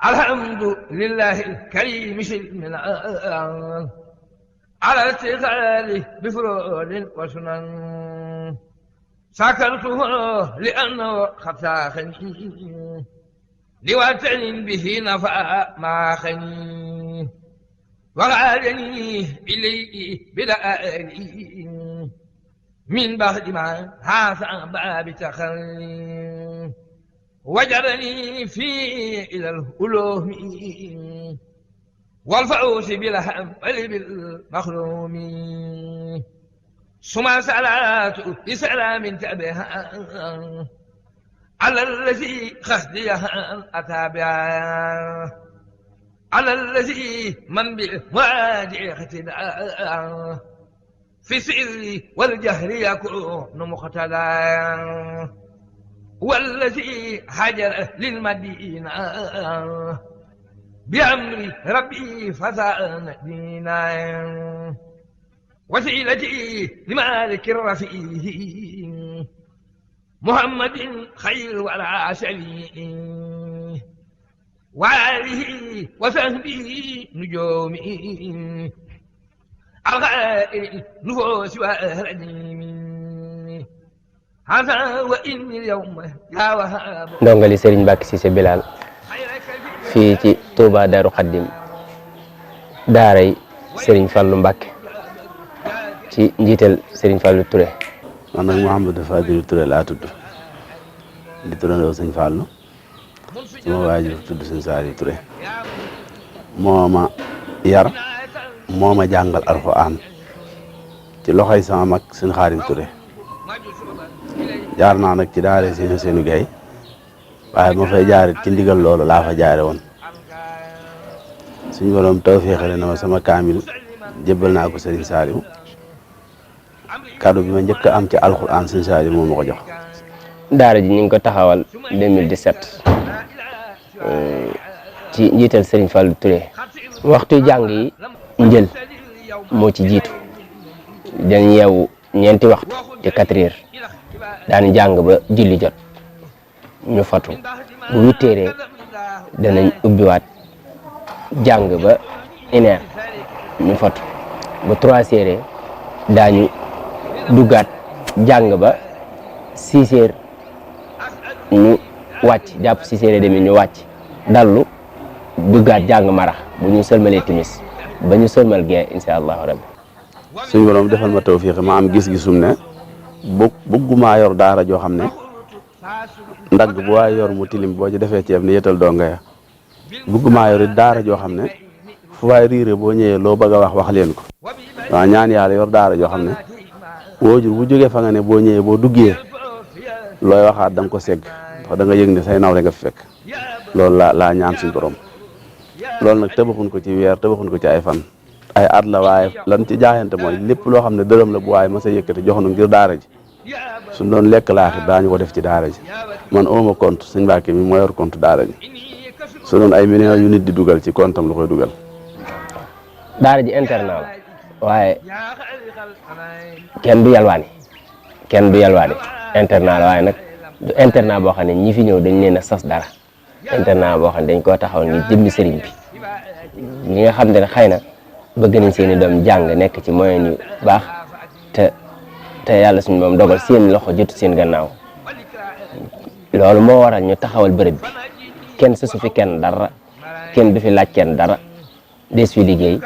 الحمد لله الكريم من على اتخاذه بفروض وسنن شكرته لأنه خفاخني لوطن به نفع ما خني وغادني إليه بدائي من بعد ما هذا باب تخلي وجرني فيه إلى الهلوم والفوز بالهم بالمخلوم ثم صلاة بسلام تبها على الذي خهديها أتابعا على الذي من بالواجع اقتداء في السر والجهر يكون مقتدى والذي هاجر للمدينة بأمر ربي فزان دينا وسيلتي لمالك الرفيع محمد خير ولا شريك وآله وصحبه نجومي الغائر نفوس وأهرديم هذا وإن اليوم يا وهاب ndongali Serigne Mbacké Cissé Bilal fii ci Touba Darou Khadim daaray Serigne Fallou Mbacké ci njiital Serigne Fallou Touré. man nag Mouhamadou Fadilou Touré laa tudd di turandoo Serigne Fallou sama waajur tudd Serigne Saliou Touré moo ma yar moo ma jàngal alxuraan ci loxoy sama mag Serigne Khadim Touré jaar naa nag ci daara seenu gay waaye ma fay jaarit ci ndigal loolu laa fa jaare woon suñu borom tawfeexale na ma sama kaamil jébbal naa ko Serigne Saliou kaddu bi ma njëkk a am ci alxuraan Serigne Saliou moo ma ko jox. daara ji ñu ngi ko taxawal 2017 ci njiital Serigne Fallou Touré. waxtu jàng yi njël moo ci jiitu dañ yeewu ñeenti waxtu ci 4 heures daan jàng ba julli jot ñu fatu bu 8 heures danañ ubbiwaat jàng ba 1 heure ñu fatu ba 3 heures daañu duggaat jàng ba 6 heures ñu wàcc jàpp 6 heures et demi ñu wàcc dallu duggaat jàng marax bu ñu sëlmalee timis ba ñu sëlmal gee insha allahu rabbi. suñu borom defal ma tawfiix ma am gis-gisum ne bëgguma yor daara joo xam ne ndagg bu waay yor mu tilim boo ci defee ceeb ne yëtal donga ya bëgguma yor daara joo xam ne fu waay riire boo ñëwee loo bëgg a wax leen ko waaw ñaan yàlla yor daara joo xam ne woojur bu jógee fa nga ne boo ñëwee boo duggee looy waxaat da nga ko segg ndax da nga yëg ne say nawle nga fi fekk loolu laa ñaan suñu borom loolu nag tabaxuñ ko ci weer tabaxuñ ko ci ay fan ay at la waaye lan ci jaayante mooy lépp loo xam ne dërëm la bu waaye ma sa yëkkati joxoon ngir daara ji suñ doon lekk laaxit daañu ko def ci daara ji man ooma compte Sëñ Mbacké mi moo yor compte daara ji su doon ay millions yu nit di dugal ci compte am lu koy dugal. daara ji internat la waaye kenn du yalwaani internat la waaye nag du internat boo xam ne ñi fi ñëw dañ leen a sas dara internat boo xam ne dañ koo taxawal ngir jëmmi sëriñ bi ñi nga xam ne xëy na bëgg nañ seen i doom jàng nekk ci moyen yu baax te yàlla suñu moom dogal seen loxo jotu seen gannaaw loolu moo waral ñu taxawal bërëb bi kenn susu fi kenn dara kenn du fi laaj kenn dara des fi liggéey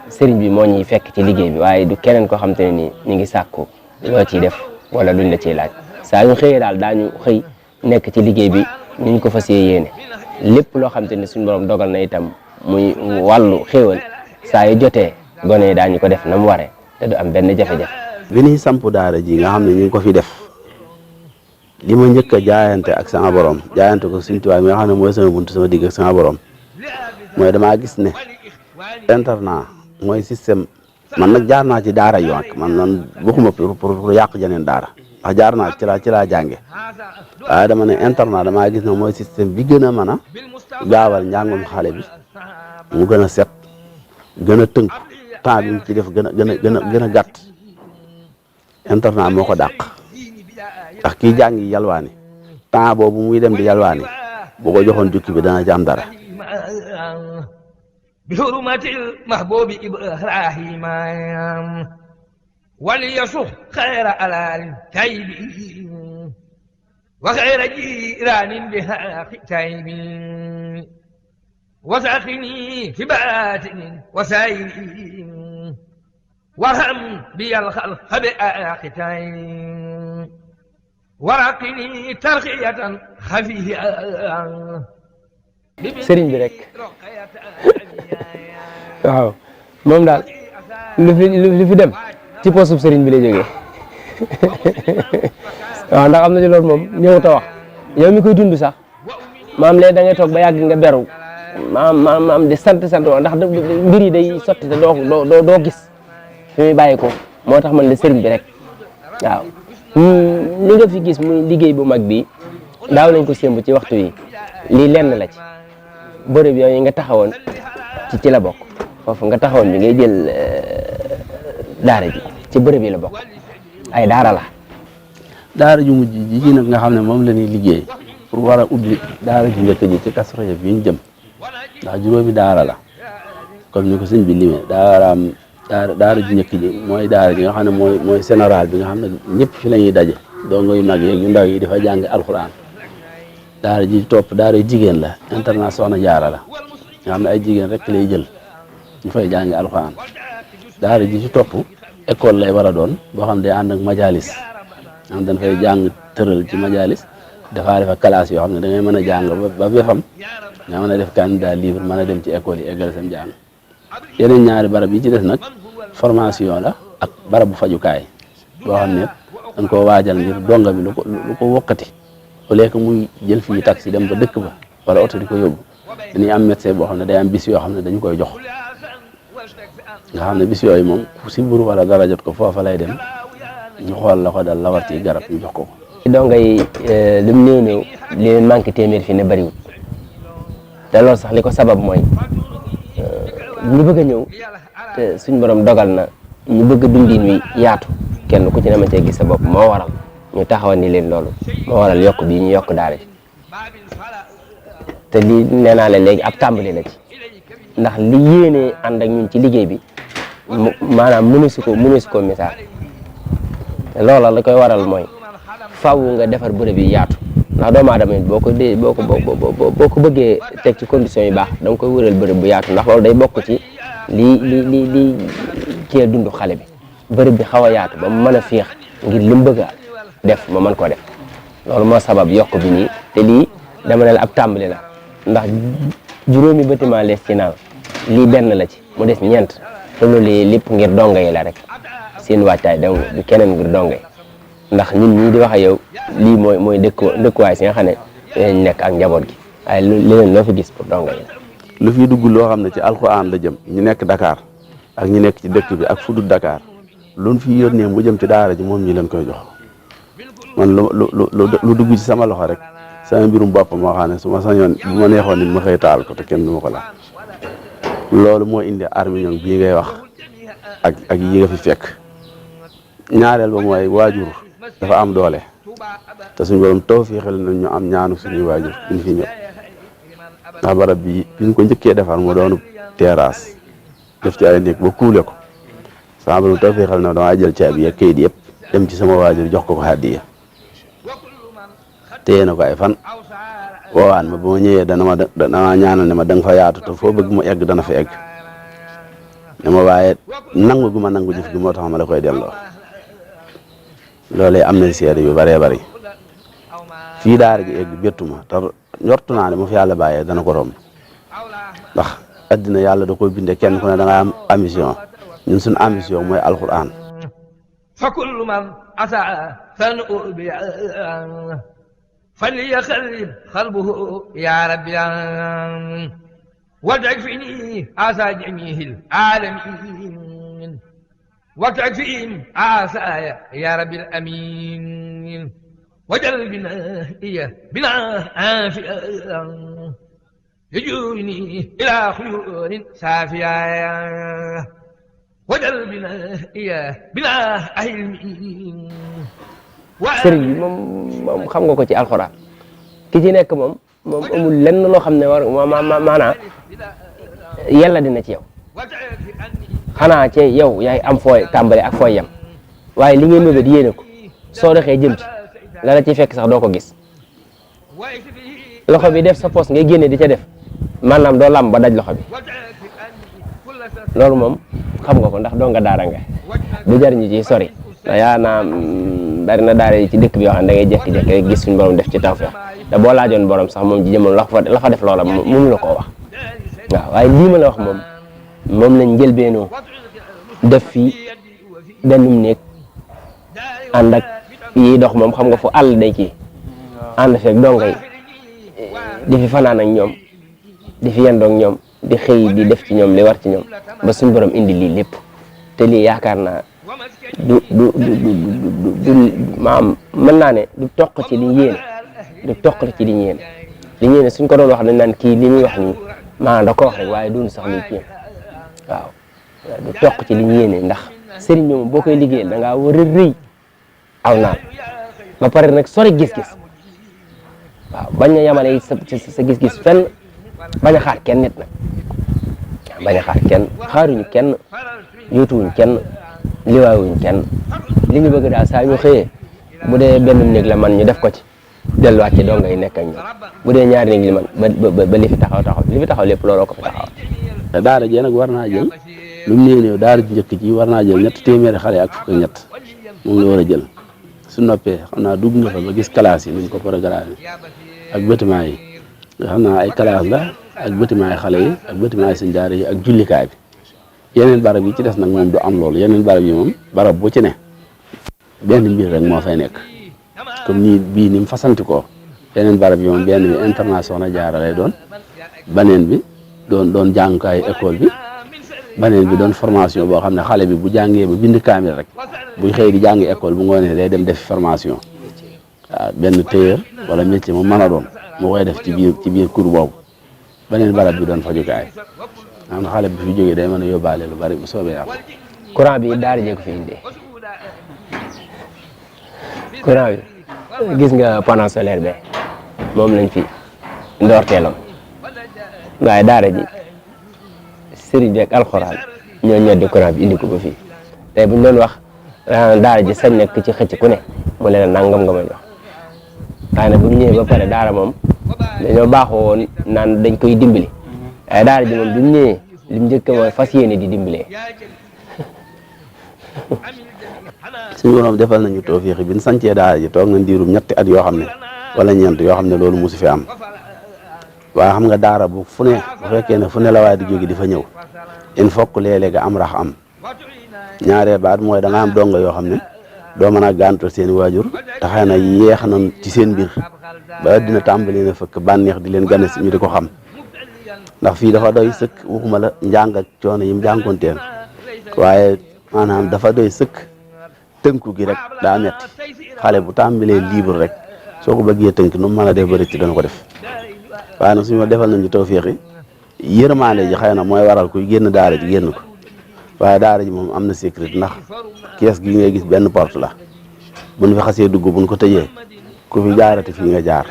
sëriñ bi moo ñuy fekk ci liggéey bi waaye du keneen koo xam te ne nii ñu ngi sàkku loo ciy def wala luñ la ciy laaj saa yu xëyee daal daañu xëy nekk ci liggéey bi ni ñu ko fas yéene lépp loo xam te ne suñu borom dogal na itam muy wàllu xéewal saa yu jotee gone yi daañu ko def na mu waree te du am benn jafe-jafe. bi ñuy samp daara ji nga xam ne ñu ngi ko fi def li ma njëkk a jaayante ak sama borom jaayante ko Sëñ Tuubaa mi nga xam ne mooy sama buntu sama digg ak sama borom mooy damaa gis ne internat mooy système man nag jaar naa ci daara yu mag man waxuma pour yàq jeneen daara ndax jaar naa ci laa jànge waaye dama ne internat damaa gis ne mooy système bi gën a mën a gaawal njàngum xale bi mu gën a set gën a tënk temps bi mu ci def gën a gàtt internat moo ko dàq ndax kii jàngi yalwaani temps boobu muy dem di yalwaani bu ko joxoon jukki bi dana ci am dara بحرمة المحبوب إبراهيم وليصح خير ألال تيب وخير جيران بها تيب وساقني في باتن وسائر وهم بي الخلق بآختين ورقني ترقية خفية sëriñ bi rek waaw moom daal lu fi dem ci poosub sëriñ bi lay jógee waaw ndax am na ci loolu moom ñëwut a wax yow mi koy dund sax maam léegi da ngay toog ba yàgg nga beru maam di sant wax ndax mbir yi day sotti te doo gis fi muy bàyyi ko moo tax man la sëriñ bi rek waaw li nga fi gis muy liggéey bu mag bi daaw nañ ko sémb ci waxtu yi lii lenn la ci bërëb yooyu nga taxawoon ci la bokk foofu nga taxawoon bi ngay jël daara ji ci bërëb yi la bokk ay daara la daara ju mujj ji nag nga xam ne moom la ñuy liggéey pour war a ubbi daara ju njëkk ji ci Kazu Rajab bi ñu jëm ndax juróomi daara la comme ni ko sëñ bi limee daara ju njëkk ji mooy daara ji nga xam ne mooy général bi nga xam ne ñëpp fi la ñuy daje dongo yu mag yeeg yu ndaw yi dafa jàng alxuraan daara ji topp daara jigéen la internat Soxna Jaara la nga xam ne ay jigéen rek lay jël ñu fay jàngi alxuraan daara ji ci topp école lay war a doon boo xam ne day ànd ak majalis xam dañ fay jàng tëral ci majalis dafaa defa classe yoo xam ne da ngay mën a jàng ba xam nga mën a def candidat libre mën a dem ci école yi eggal sam jàng yeneen ñaari barab yi ci des nag formation la ak barab bu fajukaay boo xam ne dañ koo waajal ngir donga bi lu ko wokkati au lieu que muy jël fii taxi dem ba dëkk ba wala oto di ko yóbbu dañuy am médecin boo xam ne day am bis yoo xam ne dañu koy jox nga xam ne bis yooyu moom ku si buru wala dara jot ko foofa lay dem ñu xool la ko dal la war ci garab ñu jox ko. donc ay lu mu néew néew li leen manqué téeméer fi ne bariwul te loolu sax li ko sabab mooy ñu bëgg a ñëw te suñ borom dogal na ñu bëgg dundin wi yaatu kenn ku ci ne ma cee gis sa bopp moo waral ñu taxawal ni leen loolu moo waral yokk bii ñu yokk daara ji te lii nee naa la léegi ab tàmbali la ci ndax li yéenee ànd ak ñun ci liggéey bi maanaam mëneesu ko misaal te loola la koy waral mooy faaw nga defar bërëb yi yaatu ndax doomu aadama it boo ko bëggee teg ci conditions yu baax da nga koy wëral bërëb bu yaatu ndax loolu day bokk ci li kii dund xale bi bërëb bi xaw a yaatu ba mu mën a féex ngir li mu bëgg a def ma mën koo def loolu moo sabab yokk bi nii te lii dama ne la ab tàmbali la ndax juróomi bâtiment lees ci naaw lii benn la ci mu des ñeent te loolu lépp ngir donga yi la rek seen waajtaay dong du keneen ngir donga yi ndax ñun ñii di wax ak yow lii mooy dëkkuwaay si nga xam ne dinañ nekk ak njaboot gi waaye leneen loo fi gis pour donga yi lu fi dugg loo xam ne ci alxuraan la jëm ñu nekk Dakar ak ñu nekk ci dëkk bi ak fudut Dakar luñ fi yónnee mu jëm ci daara ji moom ñi leen koy jox man lu dugg ci sama loxo rek sama mbirum bopp moo xam ne su ma sañoon bu ma neexoon nit ma xëy taal ko te kenn du ma ko laaj loolu moo indi armiñon bii ngay wax ak yi nga fi fekk ñaareel ba mooy waajur dafa am doole te suñu borom tawfiixal nañ ñu am ñaanu suñuy waajur buñ fi ñëw ndax barab bi biñ ko njëkkee defar mu doonu terrasse def ci ay néeg ba kuule ko sama borom tawfiixal na damaa jël caabi ak kayit yëpp dem ci sama waajur jox ko hadiya téye na ko ay fan woowaan ma ba ma ñëwee dana ñaanal ne ma da nga fa yaatu te foo bëgg mu egg dana fa egg ne ma waaye nangu gu ma nangu jëf gi moo tax ma la koy delloo loolee am na seede yu bëree bëri fii daara gi egg bettu ma te njortu naa ne mu fi yàlla bàyyee dana ko romb ndax addina yàlla da koy bindee kenn ku ne da nga am ambition ñun suñu ambition mooy alquran فكل من أساء فنؤبي فليخلب قلبه يا ربي وتكفني آسى جميع العالمين وتكفيهم آسى يا رب الأمين وجل بنا بنا عافية يجوني إلى خيور سافية وجل بنا sëriñ bi moom xam nga ko ci alxuraan ki ci nekk moom moom amul lenn loo xam ne war maanaam yàlla dina ci yow xanaa ci yow yaay am fooy tàmbale ak fooy yem waaye li ngay mébét yéene ko soo doxee jëm ci la la ciy fekk sax doo ko gis loxo bi def sa poos ngay génne di ca def maanaam doo làmb ba daj loxo bi loolu moom xam nga ko ndax doo nga daara nga du jar ñu ci sori yaa naa bari na daara yi ci dëkk bi yoo xam ne da ngay jékki-jékki rek gis suñu borom def ci tawfeex te boo laajoon borom sax moom ci jëmam la fa def loola moom la koo wax waaw waaye lii ma la wax moom lañ njëlbeenoo def fii bennum néeg ànd ak yi dox moom xam nga fu àll day kii ànd feeg donga yi di fi fanaan ak ñoom di fi yendoog ñoom di xëy di def ci ñoom li war ci ñoom ba suñu borom indi lii lépp te lii yaakaar naa du maam mën naa ne du toq ci li yéene du toq ci li yéene li yéene suñ ko doon wax dañ naan kii li muy wax nii maanaam da ko wax rek waaye duñu sax luy kii waaw du toq ci li yéene ndax sëriñ bi moom boo koy liggéeyal da ngaa war a rëy aw naan ba pare nag sori gis-gis waaw bañ a yamale sa gis-gis fenn bañ a xaar kenn nit nag bañ a xaar kenn xaaruñu kenn yóotuwuñ kenn liwaawuñ kenn li ñu bëgg daal saa ñu xëyee bu dee benn néeg la man ñu def ko ci delluwaat ci donga yi nekk ak ñoom bu dee ñaari néeg li man ba li fi taxaw lépp looloo ko fi taxaw. daara jee nag war naa jël lu mu néew daara ji njëkk ji war naa jël 3 téeméeri xale ak fukk ak ñett moom la war a jël su noppee xam naa dugg nga fa ba gis classe yi nuñ ko programme ak bâtiment yi nga xam naa ay classe la ak bâtiment yi xale yi ak bâtiment yi seen daara yi ak jullikaay bi yeneen barab yi ci des nag moom du am loolu yeneen barab yi moom barab bu ci ne benn mbir rek moo fay nekk comme nii bii ni mu fasanti ko yeneen barab yi moom benn bi international jaara lay doon baneen bi doon jàngukaayu école bi baneen bi doon formation boo xam ne xale bi bu jàngee ba bind kaamil rek buy xëy di jàngi école bu ngoonee day dem def formation waaw benn tailleur wala métier mu mën a doon mu koy def ci biir cours boobu baneen barab bi doon fajukaay am na xale bi fi jógee day mën a yóbbaale lu bari bu soobee yàlla. courant bi daara jee ko fi indee courant bi gis nga panneau solaire be moom lañ fi ndoorteelam waaye daara ji sëriñ bi ak alxuraan ñoo ñoddi courant bi indi ko ba fii tey buñ doon wax daara ji sañ nekk ci xëcc ku ne mu leen nangam nga may jox waaye nag bu ñu ñëwee ba pare daara moom dañoo baaxoo woon naan dañ koy dimbali waaye daara ji moom bu ñu ñëwee lim njëkk mooy fas yéene di dimbalee. suñu borom defal nañu tawfiix bi ñu sancee daara ji toog nañ diirum 3 at yoo xam ne wala 4 yoo xam ne loolu mosu fi am waaye xam nga daara bu fu ne bu fekkee ne fu ne la waaye di jóge di fa ñëw il faut que léeg-léeg am rax am ñaaree baat mooy da nga am donga yoo xam ne doo mën a gàntal seen waajur te xëy na yeex na ci seen mbir ba dina tàmbali na fekk bànneex di leen gane si ñu di ko xam ndax fii dafa doy sëkk waxuma la njàng ak coono yi mu jànkonteel waaye maanaam dafa doy sëkk tënku gi rek daa metti xale bu tàmbalee libre rek soo ko bëggee tënk nu mu mën a def ba rëcc dana ko def waaye nag suñu defal nañu tawfiix yi yërmaande ji xëy na mooy waral kuy génn daara ji génn ko waaye daara ji moom am na sécurité ndax kees gi ngay gis benn porte la buñ fi xasee dugg buñ ko tëjee ku fi jaarati fii nga jaar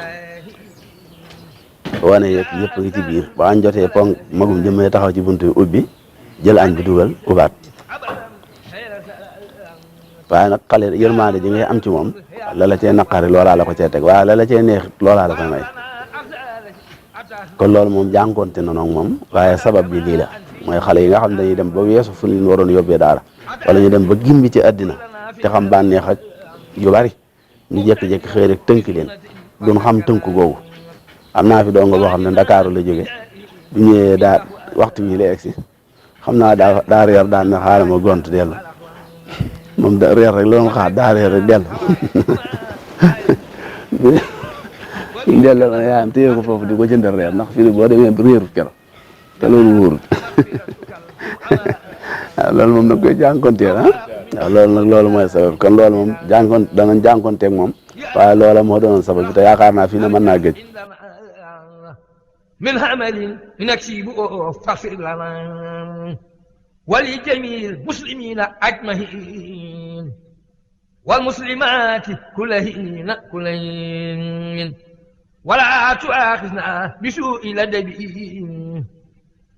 wane yëpp ngi ci biir ba añ jotee pong magum jëmmee taxaw ci buntu bi ubbi jël añ bi dugal ubaat waaye nag xale yërmaande ji ngay am ci moom la cee naqari loolaa la ko cee teg waaye la cee neex loolaa la koy may kon loolu moom jànkoonte na noonu moom waaye sabab bi lii la mooy xale yi nga xam dañuy dem ba weesu fu ñu waroon yóbbee daara wala ñu dem ba gimbi ci àddina te xam bànneex ak yu bari ñu jékki-jékki xëy rek tënk leen duñ xam tënku googu am naa fi dongo boo xam ne Ndakaaru la jóge bu ñëwee daa waxtu wi la egsi xam naa daa reer daan na xaaral ma gont dellu moom da reer rek la doon xaar daa reer rek dellu delloo ma yaayam téye ko foofu di ko jëndal reer ndax fii boo demee réerut keroog te loolu wóorul waaw loolu moom nag koy jànkonteel waaw loolu nag loolu mooy sabab kon loolu moom danañ jànkonteeg moom waaye loola moo doonoon sabab bi te yaakaar naa fii ne mën naa gëj min hamalin naksibu faghfir lana wa li jamiil muslimina ajmahin wal muslimati kullahin ولا تؤاخذنا بسوء لدبي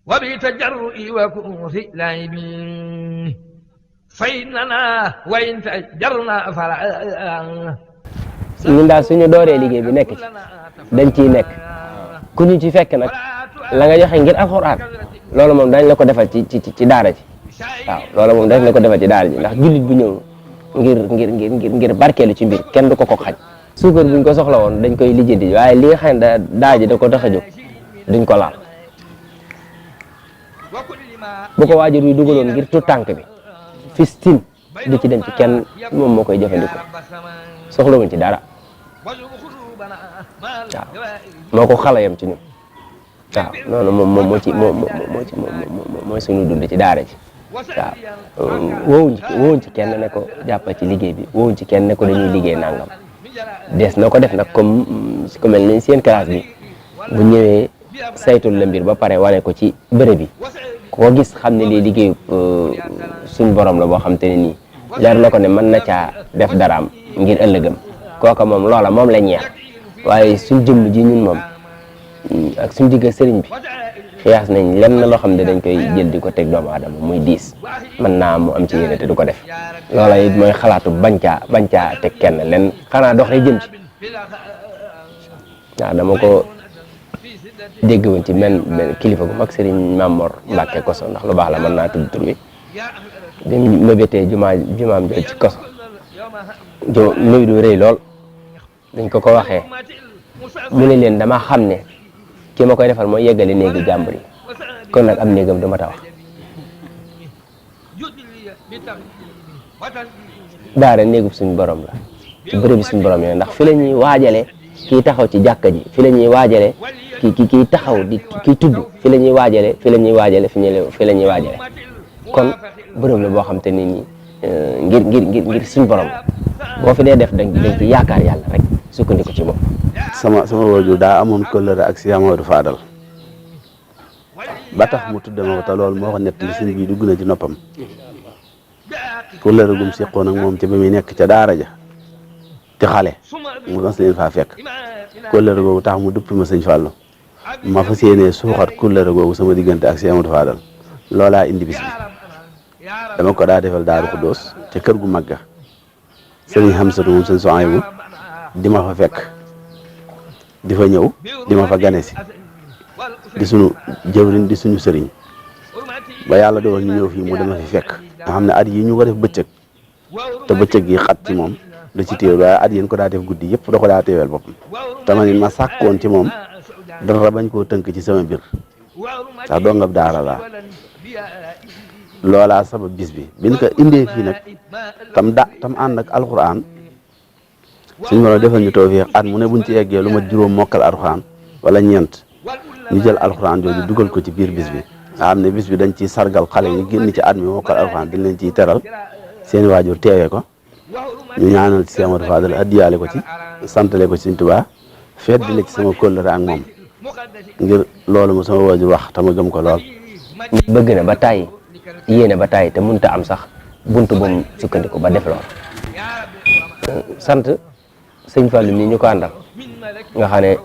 وبتجرؤ وكؤوس لاعبين فإننا وإن تجرنا فلا ñun daal suñu dooree liggéey bi nekk ci dañ ciy nekk ku ñu ci fekk nag la nga joxe ngir alxuraan loolu moom dañ la ko defal ci daara ji waaw loolu moom dañ la ko defal ci daara ji ndax jullit bu ñëw ngir barkeelu ci mbir kenn du ko xañ suukar buñ ko soxla woon dañ koy lijjanti waaye li nga xam ne daa ji da ko tax a jóg duñ ko laal bu ko waajur wi dugaloon ngir tu tànk bi fistin du ci dem ci kenn moom moo koy jëfandikoo soxlawuñ ci dara waaw moo ko xala yam ci ñun waaw noonu moom mooy suñu dund ci daara ji waaw woowuñ ci kenn ne ko jàppal ci liggéey bi woowuñ ci kenn ne ko dañuy liggéey nangam des na ko def nag comme ku mel ni seen classe bi bu ñëwee saytul la mbir ba pare wane ko ci bërëb bi koo gis xam ne lii liggéeyu suñ borom la boo xam te ne nii leer na ko ne mën na caa def daraam ngir ëllëgam kooka moom loola moom la ñeex waaye suñ jëmm ji ñun moom ak suñ digg sëriñ bi xiyaas nañ lenn loo xam ne dañ koy jël di ko teg doomu aadama muy diis mën naa mu am ci yéene te du ko def loola it mooy xalaatu bañ caa teg kenn lenn xanaa dox rek jëm ci waaw dama ko dégg woon ci men kilifa gu mag sëriñ Mamor Mbàkke Koso ndax lu baax la mën naa tudd tur bi bi ma bétee jumaam jooju ci Koso nuyu du rëy lool dañ ko waxee mu ne leen dama xam ne ki ma koy defal mooy yeggale néegi jàmbur yi kon nag am néegam du ma ta wax daara néegub suñu borom la ci bërëb bi suñu borom yi ndax fi la ñuy waajale kii taxaw ci jàkka ji fi la ñuy waajale kii taxaw di kii tudd fi la ñuy waajale fi la ñuy waajale kon bërëb la boo xam te ni nii ngir suñu borom boo fi dee def dañ ci yaakaar yàlla rek sukkandiku ci moom. sama waajur daa amoon kóllëre ak Cheikh Amadou Fadal ba tax mu tudde ma ko te loolu moo ko nettali sëñ bi dugg na ci noppam kóllëre gum seqoon ak moom ca ba muy nekk ca daara ja te xale mu mas leen faa fekk kóllëre googu tax mu duppi ma sëñ Fallou ma fas yéenee suuxat kóllëre googu sama diggante ak Cheikh Amadou Fadal loolaa indi bis bi dama ko daa defal Daaru Xuddoos ca kër gu mag ga sëriñ Hamsatu moom sëñ Sohaybu di ma fa fekk di fa ñëw di ma fa gane si di suñu jëwriñ di suñu sëriñ ba yàlla dogal ñu ñëw fii mu dama fi fekk nga xam ne at yi ñu ko def bëccëg te bëccëg yi xat ci moom da ci téewel waaye at yéen ko daa def guddi yëpp da ko daa téewel boppam tama ni ma sàkkoon ci moom dara bañ koo tënk ci sama biir sax doo ngab daara laa loolaa sabab bis bi biñ ko indee fii nag tam ànd ak alxuraan suñu mën a defal ñu tawfiix at mu ne buñ ci eggee lu ma juróom mokkal alxuraan wala ñeent ñu jël alxuraan jooju dugal ko ci biir bis bi nga xam ne bis bi dañ ciy sargal xale yi génn ci at mi mokkal alxuraan dañ leen ciy teral seen waajur teewee ko ñu ñaanal ci Cheikh Amadou Fadal addiyaale ko ci santale ko ci Sëñ Tuubaa feddale ci sama kóllëre ak moom ngir loolu ma sama waajur wax te ma gëm ko lool. bëgg na ba tàyyi yéene ba tàyyi te mënut a am sax buntu bu mu sukkandiku ba def lool sant sëñ Fallou nii ñu ko àndal nga xam ne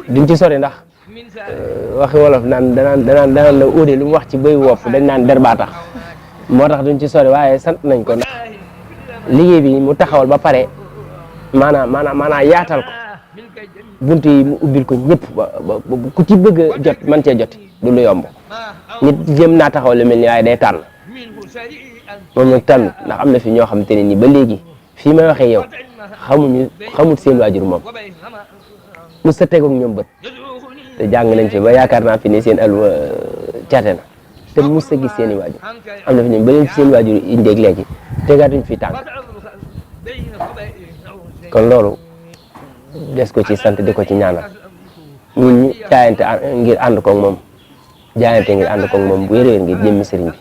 duñ ci sori ndax waxi wolof naan danaan la uude lu mu wax ci bëy wopp dañ naan der baa tax moo tax duñ ci sori waaye sant nañ ko ndax liggéey bi mu taxawal ba pare maanaam yaatal ko bunt yi mu ubbil ko ñëpp ba ku ci bëgg a jot man cee joti du lu yomb nit jëm naa taxaw lu mel ni waaye day tànn moom nag tànn ndax am na fi ñoo xamante ne ni ba léegi fii may waxee yow xamut seen waajur moom mu sa tegoog ñoom bët te jàng nañ fi ba yaakaar naa fi ne seen alwa cate na te mu sa gis seen i waajur am na fi ñoom ba leen fi seen waajur indeeg léegi tegaatuñ fi tànk kon loolu des ko ci sant di ko ci ñaanal ñun ñi jaayante ngir ànd koog moom jaayante ngir ànd koog moom bu wér-wér ngir jëmmi sëriñ bi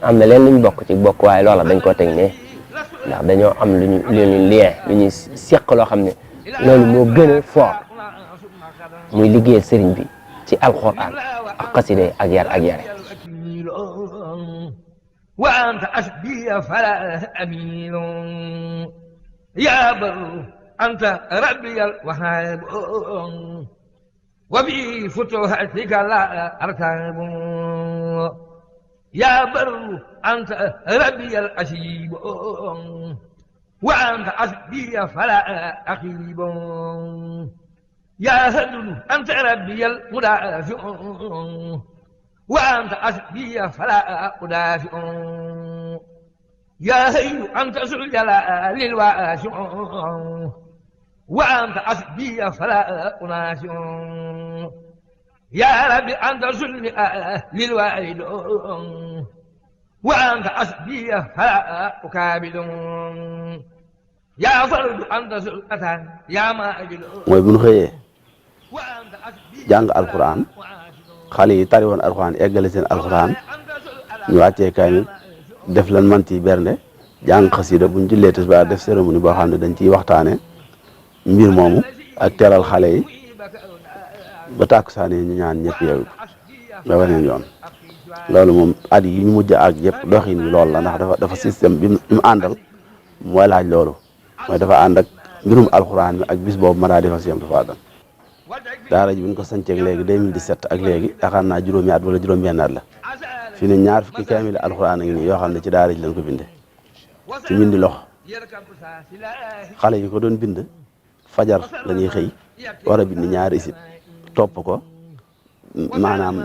am na leen luñ bokk ci bokk waaye loola dañ koo teg ne ndax dañoo am lu ñu lien lu ñuy seq loo xam ne loolu moo gën a fort muy liggéeyal sëriñ bi ci alxuraan ak xaside ak yar ak yare wa anta asbiya fala amin ya bar أنت ربي الوهاب وفي فتوحاتك لا أرتاب يا بر أنت ربي الأشيب وأنت حسبي فلا أخيب يا هدل أنت ربي المدافع وأنت حسبي فلا أدافع يا هي أنت ذو الجلال الواسع وأنت حسبي فلا أناسع يا ربي أنت ذو الجلال الوالد وأنت حسبي فلا أكابد يا فرد أنت ذو الأتان يا ماجد mooy bu ñu xëyee jàng alxuraan xale yi tari woon alxuraan eggale seen alxuraan ñu wàccee kaamil def lan man ci bernde jàng xasida buñ jullee tisbaar def cérémonie boo xam ne dañ ciy waxtaane mbir moomu ak teral xale yi ba tàkkusaan yi ñu ñaan ñëpp yow ba beneen yoon loolu moom at yi ñu mujj ak yëpp doxin bi loolu la ndax dafa système bi mu àndal mooy laaj loolu mooy dafa ànd ak mbirum alxuraan bi ak bis boobu ma daa defa siyam dafa àddal daara ji buñ ko sañceeg léegi 2017 ak léegi yaakaar naa juróomi at wala juróom-benn at la fi ne ñaar fukki kaamil alxuraan a ngi nii yoo xam ne ci daara ji lañ ko binde ci mbindi loxo xale yi ko doon bind fajar la ñuy xëy war a bind ñaari isib topp ko maanaam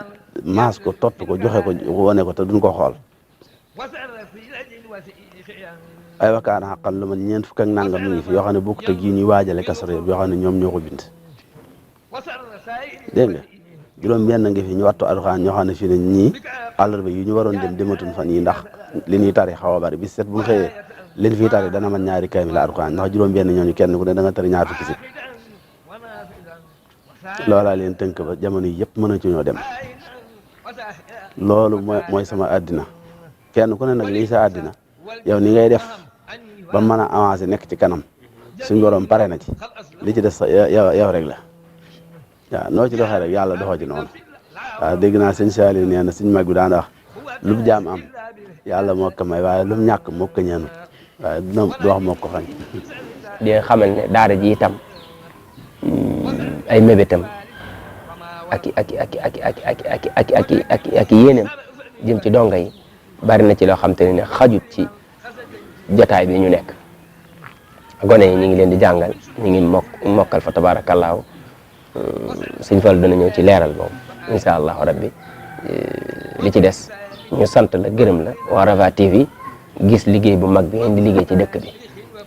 maas ko topp ko joxe ko wane ko te duñ ko xool ay wakaana xaqan lu man ñeent fukk ak nangam mi ngi fi yoo xam ne bokkut ak yi ñuy waajale Kazu Rajab yoo xam ne ñoom ñoo ko bind dégg nga juróom benn ngi fi ñu wattu alxuraan ñoo xam ne fii ne ñii àllarba yi ñu waroon dem dematun fan yi ndax li ñuy tari xaw a bari bis set bu ñu xëyee leen fii tari dana man ñaari kaamil alxuraan ndax juróom benn ñooñu kenn ku ne da nga tari ñaar fukki si loolaa leen tënk ba jamono yi yëpp mën a ci ñoo dem loolu mooy sama àddina kenn ku ne nag lii sa àddina yow ni ngay def ba mën a avancer nekk ci kanam suñ borom pare na ci li ci des sa yow rek la waaw noo ci doxee rek yàlla doxoo ci noonu waaw dégg naa sëñ Saliou nee na suñ mag bi daan wax lu mu jaam am yàlla moo ko may waaye lu mu ñàkk moo ko ñaanut waaye du wax moo ko xañ di nga xamal ne daara ji itam ay mébétam ak yéeneem jëm ci donga yi bari na ci loo xam te ne xajut ci jotaay bi ñu nekk gone yi ñu ngi leen di jàngal ñu ngi mokkal fa tabaarakallaahu sëñ Fall dana ñëw ci leeral boobu incha allahu rabbi li ci des ñu sant la gërëm la waa Rafah TV gis liggéey bu mag bi ngeen di liggéey ci dëkk bi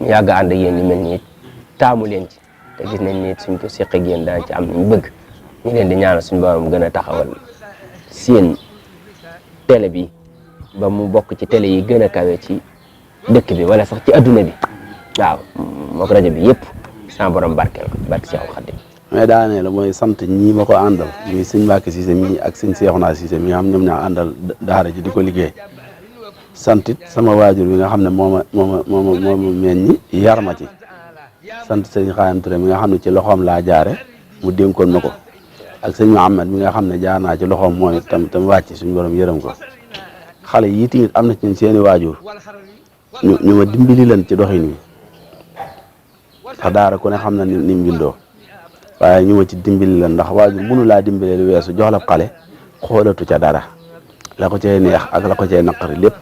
ñu yàgg ànd ak yéen ñu mel ni taamu leen ci te gis nañ ni suñ ko seq ak yéen daan ci am nañ bëgg ñu leen di ñaanal suñu borom gën a taxawal seen télé bi ba mu bokk ci télé yi gën a kawe ci dëkk bi wala sax ci adduna bi waaw mook rajo bi yëpp sama borom barkeel ko barke Seexul Xaadim mais daanee la mooy sant ñii ma ko àndal muy sëñ Mbàkke Siise mi ak sëñ Seexuna Siise mi nga xam ñoom ñaa àndal daara ji di ko liggéey santit sama waajur bi nga xam ne mooma meññi yar ma ci sant sëñ Xaayam Ture mi nga xam ne ci loxoom laa jaare mu dénkoon ma ko ak sëñ Muhammad mi nga xam ne jaar naa ci loxoom moom itam wàcc suñu borom yërëm ko xale yi tamit am na ci seeni waajur ñu ma dimbali leen ci doxin wi ndax daara ku ne xam na ni mu bindoo waaye ñu ma ci dimbali leen ndax waajur mënu laa dimbalee lu weesu jox la xale xoolatu ca dara la ko cay neex ak la ko cay naqari lépp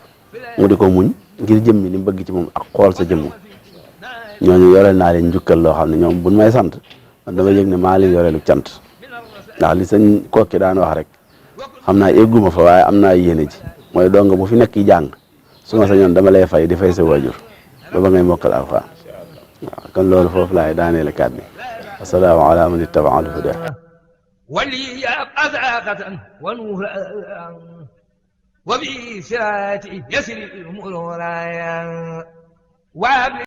mu di ko muñ ngir jëmmi li mu bëgg ci moom ak xool sa jëmm ñooñu yoreel naa leen njukkal loo xam ne ñoom buñ may sant man dama yëg ne maa leen yoreelu cant ndax li sëñ Kokki daan wax rek xam naa egguma fa waaye am naa yéene ji mooy dong bu fi nekk yi jàng su ma sañoon dama lay fay di fay sa waajur ba ngay mokkal alxuraan waaw kon loolu foofu laay daaneele kàddu bi assalaamu ala man ittaba al huda ولي أزاقة ونورا وبي سراتي يسري الأمور